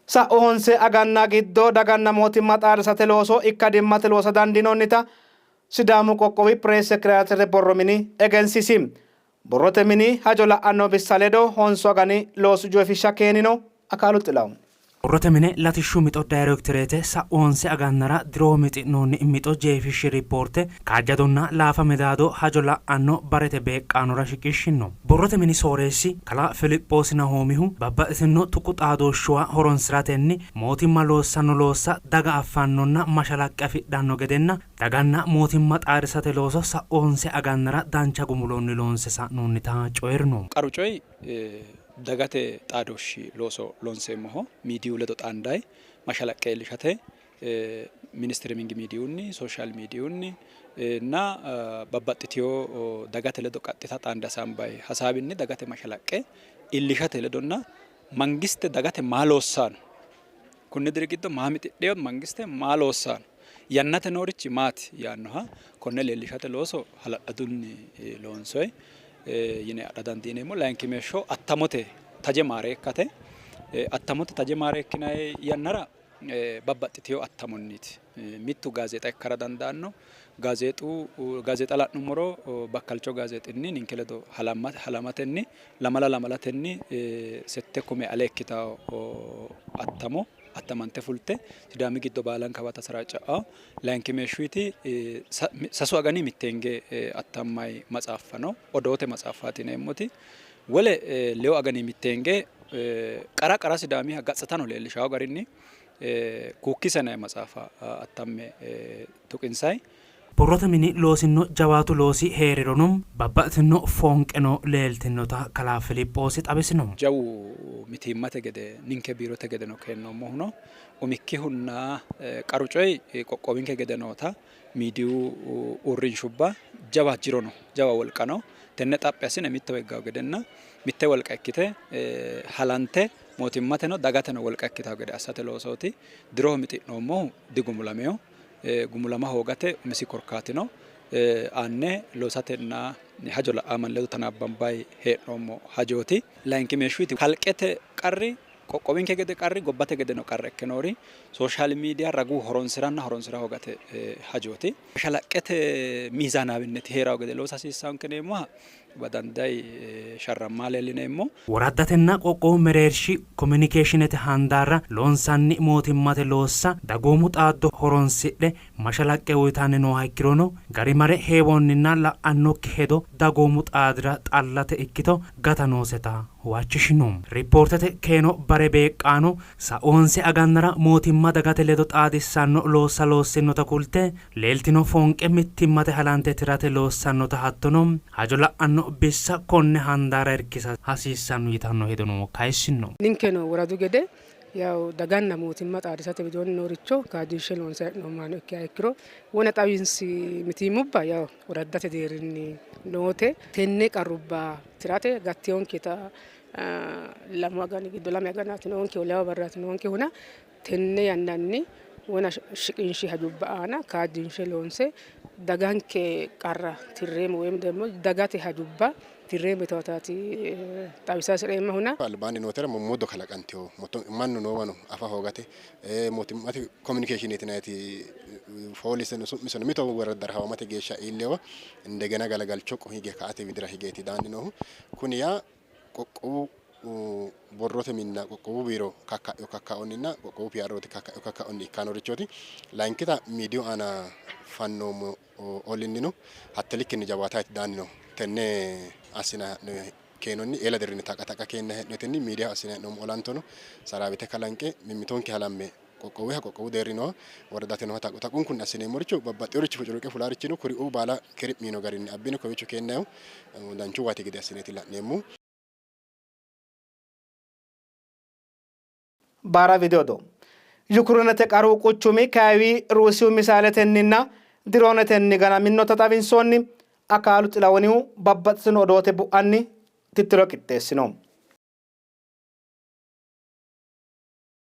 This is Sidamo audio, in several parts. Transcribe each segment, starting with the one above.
Sa'u honse aganna giddo daganna mootimma xaadisate looso ikkadimmate loosa dandiinoonnita Sidaamu qoqqowi pirees sekreetariyaatete borro mini egensiisi. Borrote mini hajo la'anno bissa ledo honsu agani loosu jeefishsha keenino. Akaalu Xilahun. Borrote mine latishshu mixo dayrektoreete sa'u honse agannara diroho mixi'noonni mixo jeefishshi rippoorte kaajjadonna laafa midaado hajo la'anno barete beeqqaanora shiqishshino. Borrote mini sooreessi kalaa Filiphoosi Nahoomihu babbaxxitino tuqu xaadooshshuwa horonsi'ratenni mootimma loossanno loossa daga affannonna mashalaqqe afidhanno gedenna daganna mootimma xaadisate looso sa'u honse agannara dancha gumulonni loonse sa'noonnita coyi'rino. Qaru coyi dagate xaadooshshi looso loonseemmoho. Miidiyu ledo xaandayi mashalaqqe iillishate ministirimingi miidiyunni, sooshaal miidiyunni nna babbaxxitino dagate ledo qaxxita xaande hasaambayi hasaawinni dagate mashalaqqe iillishate ledonna mangiste dagate maa loossanno, kunni diri giddo maa mixidhino, mangiste maa loossanno, yannate noorichi maati yaannoha konne leellishate looso hala'ladunni loonsoyi yine adha dandiineemmo. Layinkimeeshsho attamote taje maareekkate. Attamote taje maareekkinanni yannara babbaxxitino attamonniiti. Mittu gaazeexa ikkara dandaanno. Gaazeexu gaazeexa la'nummoro Bakkalcho gaazeexinni ninke ledo halamatenni lamala lamalatenni 7,000 ale ikkitanno attamo attamante fulte Sidaami giddo baalankawa tasaraaca'anno. Layinkimeeshshuyti sasu agani mitteenge attammayi matsaaffa no, odoote matsaaffaati yineemmoti. Wole lewu agani mitteenge qara qara Sidaamiha gatsatano leellishawo garinni Kuukkisa yinanni matsaafa attamme tuqinsayi. Borrote mini loosinno jawaatu loosi hee'rirono babbaxxitino foonqeno leeltinota kalaa Filiphoosi xawisino. Jawu mitiimmate gede ninke biirote gedeno keennoommohuno umikkihunna qaru coyi qoqqowinke gede noota miidiyu uurrinshubba jawa jiro no, jawa wolqa no. Tenne xaphi assine mittowa higgawo gedenna mitte wolqa ikkite halante mootimmateno dagateno wolqa ikkitawo gede assate loosooti. Diroho mixi'noommohu digumulamino. Gumulama hoogate umisi korkaati no. Aanne loosatenna hajo la'aa manni ledo tanaabbambayi hee'noommo hajooti. Layinkimeeshshuyti kalqete qarri, qoqqowinke gede qarri, gobbate gedeno qarra ikke noori sooshaali miidiya ragu horonsi'ranna horonsi'ra hoogate hajooti. Mashalaqqete miizaanaawinneti hee'rawo gede loosa hasiissaanke yineemmoha badandayi sharrammaa leellineemmo. Woraddatenna qoqqowu mereershi komunikeeshinete handaarra loonsanni mootimmate loossa dagoomu xaaddo horonsidhe mashalaqqe uytanni nooha ikkirono, garimale heewonninna la'annokki hedo dagoomu xaadira xallate ikkito gata nooseta huwachishino. Rippoortete keeno bare beeqqaano sa'u honse agannara mootimma dagate ledo xaadissanno loossa loossinnota kulte, leeltino foonqe mittimmate halante tirate loossannota hattono hajo la'anno bissa konne handaara irkisa hasiissanno yitanno hedono kayissino. Ninkeno woradu gede yaw daganna mootimma xaadisate widoonni nooricho kaajjinshe loonsanni hee'noommohano ikkiha ikkiro wona xawinsi mitiimmubba yaw woraddate deerrinni noote. Tenne qarrubba tirate gattinonketa lamu agani giddo lame aganaati noonkehu leewu barraati noonkehuna tenne yannanni wona shiqinshi hajubba aana kaajjinshe loonse daganke qarra tirreemmo woyim ደግሞ dagate hajubba tirreemmo yitawtaati xawisa hasi'reemmahuna. Albaanni nootera mommoddo kalaqantino mannu noowano afa hoogate mootimmate komunikeeshineeti yinanniti fooliseno su'miseno mito woraddara hawamate geeshsha iillewa indegena galagalcho hige ka''ate widira higeeti daanni noohu. Kuni yaa qoqqowu borrote minna qoqqowu biiro kakka'ino kakkaonninna qoqqowu PROti kakka'ino kakkaonni ikkannorichooti. Layinkita miidiyu aana fannoommo olinnino hatte likkinni jawaataati daanni noohu. Tenne assina keenonni eela dirrinni taqa taqa keenna hee'notenni miidiyaho assina hee'noommo olantono saraawite kalanqe mimmitonke halamme qoqqowuha qoqqowu deerri nooha woradate nooha taqu taqunkunni assineemmoricho babbaxxinorichi fucuruqe fulaarichino kuriuu baala kiri'miino garinni abbine kowiicho keennayihu danchu waati gede assineeti la'neemmohu. Baara Video Odoo. Yukureenete qaru quchumi Kaayiwi Ruusiyu misaayiletenninna diroonetenni ganaminota xawinsoonni. Akaalu Xilahunihu babbaxxitino odoote bu'anni tittiro qixxeessino.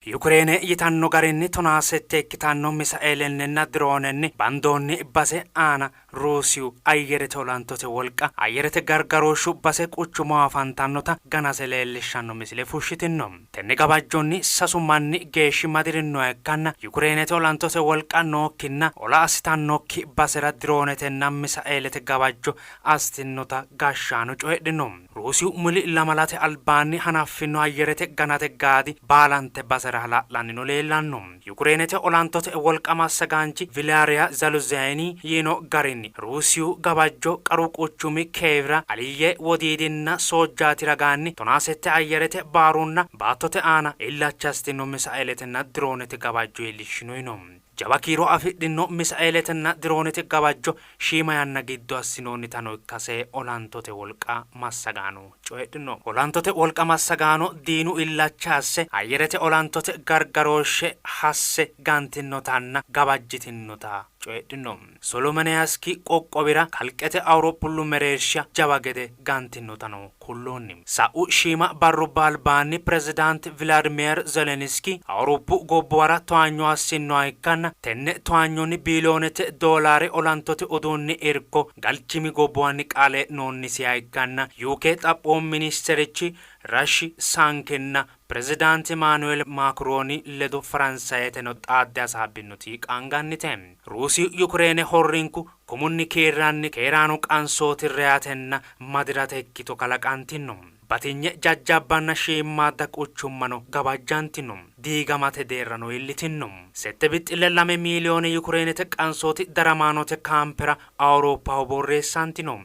Yukireene yitanno garinni 18 ikkitanno misaeelenninna diroonenni bandoonni base aana Ruusiyu ayyerete olantote wolqa ayyerete gargarooshshu base quchumaho afantannota ganase leellishshanno misile fushshitinno. Tenne gawajjonni sasu manni geeshshi madi'rinnoha ikkanna Yukireenete olantote wolqa nookkinna ola assitannokki basera diroonetenna misaeelete gawajjo assitinota gashshaano coyidhino. Ruusiyu muli lamalate albaanni hanaffino ayyerete ganate gaadi baalante basera hala'lannino leellanno. Yukireenete olantote wolqa massagaanchi Vilaariya Zaluzhny yiino garinni, Ruusiyu gawajjo qaru quchumi Keevira aliyye, wodiidinna soojjaati ragaanni 16 ayyerete, baarunna baattote aana illacha assitino misaeeletenna diroonete gawajjo iillishshino yiino. Jawa kiiro afidhino misaeeletenna diroonete gawajjo shiima yanna giddo assinoonnitano ikkase olantote wolqa massagaano coyidhino. Olantote wolqa massagaano diinu illacha asse ayyerete olantote gargarooshshe hasse gantinnotanna gawajjitinnota coyidhino. Solomoneyaski qoqqowira kalqete Awuropullu mereersha jawa gede gantinnotano kulloonni. Sa'u shiima barrubba albaanni Pirezidaant Vilaadmier Zeleniski Awuroppu gobbuwara towaanyo assinnoha ikkanna tenne towaanyonni biiliyoonete doolaare olantote uduunni irko galchimi gobbuwanni qaale e'noonnisiha ikkanna UK xaphoomu ministerichi Rashi Saankinna Pirezidaant Imaanueel Maakrooni ledo Faransayeteno xaadde hasaabbinnoti qaangannite. Ruusiyu Yukireene horrinku kumunni kiirranni keeraano qansooti reyatenna madi'rate ikkito kalaqantino. Batinye jajjabbanna shiimmaadda quchummano gawajjantino, diigamate deerrano iillitino. Sette bixxille lame miiliyoone Yukireenete qansooti daramaanote kaampera Awuroppaho borreessantino.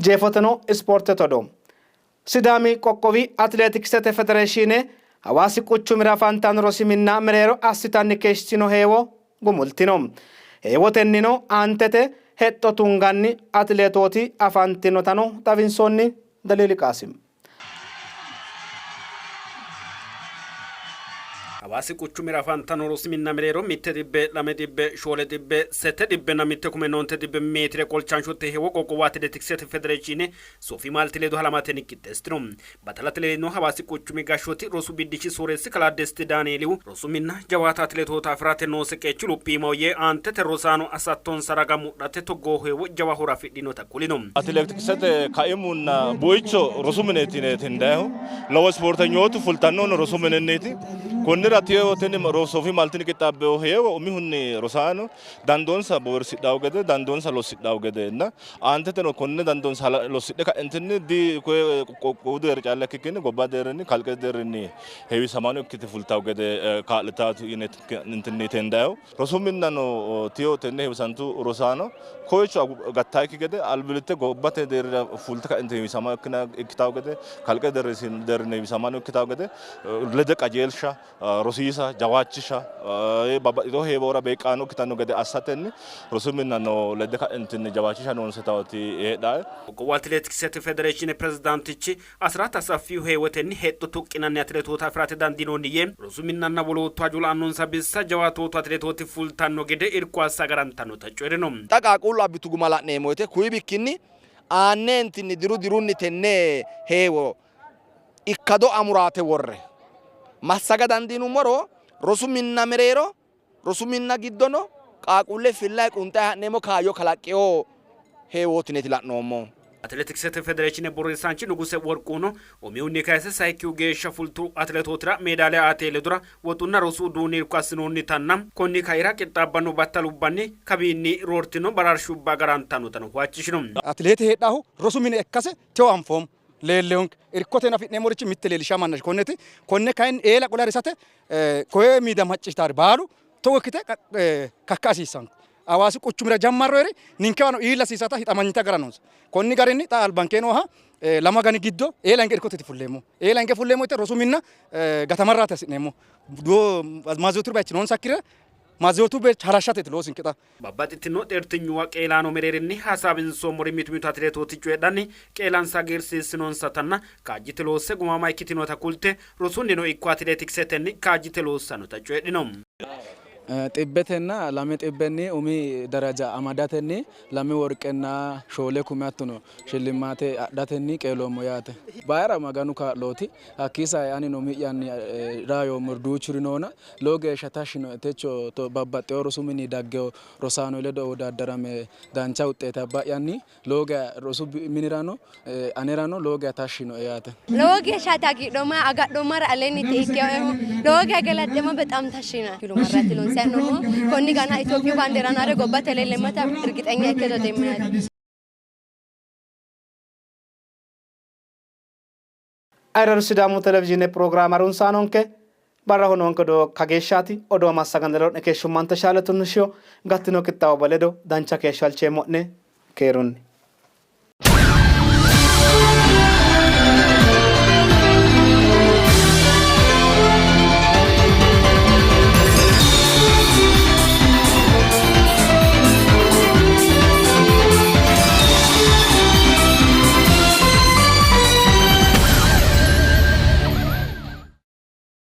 Jeefoteno ispoortete odoo. Sidaami qoqqowi atileetiksete federeeshiine Hawaasi quchumira afantanno rosi minna mereero assitanni keeshshitino heewo gumultino. Heewotennino aantete hexxo tunganni atileetooti afantinotano xawinsoonni. Daliili Qaasim. Hawaasi quchumira afantanno rosi minna mereero mitte xibbe, lame xibbe, shoole xibbe, sette xibbenna mitte kume onte xibbe meetire qolchanshote heewo qoqqowu atileetiksete federeeshiine Soofi Maalti ledo halamatenni qixxeessitino. Battalate leelino Hawaasi quchumi gashshooti rosu biddishshi sooreessi kalaa Desti Daanieelihu rosu minna jawaata atileetoota afi'rate noose qeechi luphiimaho yee aantete rosaano hasattonsa raga mudhate togoo heewo jawa horo afidhinota kulino. Atileetiksete kaimunna buicho rosu mineeti yineeti hendayihu. Lowo ispoortenyootu fultannohuno rosu mininniiti. Konnira tini Soofi Maltini qixxaabbino heewo umihunni rosaano dandoonsa bowirsidhanno gede, dandoonsa lossidhanno gedenna aanteteno konne dandoonsa lossidhe ka'entinni di qoqqowu deerri calla ikkikkinni gobba deerrinni kalqete deerrinni heewisamaano ikkite fultanno gede kaa'litanno yine nintinniiti hendayihu. Rosu minnano tiyo tenne heewisantu rosaano kowiicho gattaakki gede albillitte gobbate deerrira fulte ka'ente heewisama ikkitanno gede kalqete deerrinni heewisamaano ikkitanno gede lede qajeelsha rosiisa jawaachisha babbaxxitino heewora beeqqaano ikkitanno gede assatenni rosu minnano ledde ka'entinni jawaachisha noonsataati heedhae. Qoqqowu Atileetiksete Federeeshiine Pirezidaantichi Asiraat Asaffihu heewotenni hexxo tuqqinanni atileetoota afi'rate dandiinoonni yee, rosu minnanna woloottu hajo la'annonsa bissa jawaatootu atileetooti fultanno gede irko assa agarantannota coyi'rino. Xa qaaqquullu abbitu guma la'neemmo woyte kuyi bikkinni aanneentinni diru dirunni tenne heewo ikkado amuraate worre massaga dandiinummoro rosu minna mereero rosu minna giddono qaaquulle fillayi qunxayi ha'neemmo kaayyo kalaqqino heewootineeti la'noommohu. Atileetiksete federeeshiine borreessaanchi Nuguse Worquhuno umihunni kayse sayikkihu geeshsha fultu atileetootira meedaaliya aate ledora woxunna rosu uduunni irko assinoonnitanna konni kaira qixxaabbanno battalubbanni kawiinni roortino baraarshubba agarantannotano huwachishino. Atileete heedhaahu rosu mine ikkase tewo anfoommo. Leellehonke. Irkoteno afi'neemmorichi mitte leellishamanna konneti. Konne kayinni eela qole harisate koye miidiya macciishshitaari baalu togo ikkite kakka hasiissanno. Hawaasi quchumira jammarroyeri ninkewano iilla hasiisata hixamanyite agara noonsa. Konni garinni xa albankee nooha lamu agani giddo eela hinge irkoteti fulleemmo. Eela hinge fulleemmo woyte rosu minna gatamarraati hasi'neemmo. Maazootiru bayichi noonsakkirira maazootu bayichi halashshateeti loosinke xa. Babbaxxitino xeertinyuwa qeelaano mereerinni hasaawinsoommori mitu mitu atileetooti coyidhanni qeelansa hagiirsiissinonsatanna kaajjite loosse gumaama ikkitinota kulte rosunnino ikko atileetikisetenni kaajjite loossannota coyidhino. Xibbetenna lame xibbenni umi daraja amadatenni lame worqenna shoole kume hattono shillimmaate adhatenni qeeloommo yaate. Bayira Maganu kaa'looti. Hakkii sae anino umi'yanni raayoommori duuchuri noona lowo geeshsha tashshi yinoe. Techo babbaxxewo rosu mini daggino rosaano ledo wodaaddarame dancha wuxeete abba'yanni lowo geya rosu minirano anerano lowo geya tashshi yinoe yaate. Lowo geeshsha hagiidhoomma agadhoommara aleenni ikkinoehu lowo geya galaxxeemma bexaam tashshi yinoe. Kiilo marraatti loonsanni hee'noommohu konni gana Itophiyu baandeerano ha're gobbate leelleemmata irgixenya ikke dodeemma yaate. Ayirradu Sidaamu Televizhiine pirogiraame harunsaanonke barraho noonke odoo kageeshshaati. Odoo massagan ledo'ne keeshshummante Shaale Tunnishshiyo gattino qixxaawubba ledo dancha keeshsho halcheemmo'ne. Keerunni.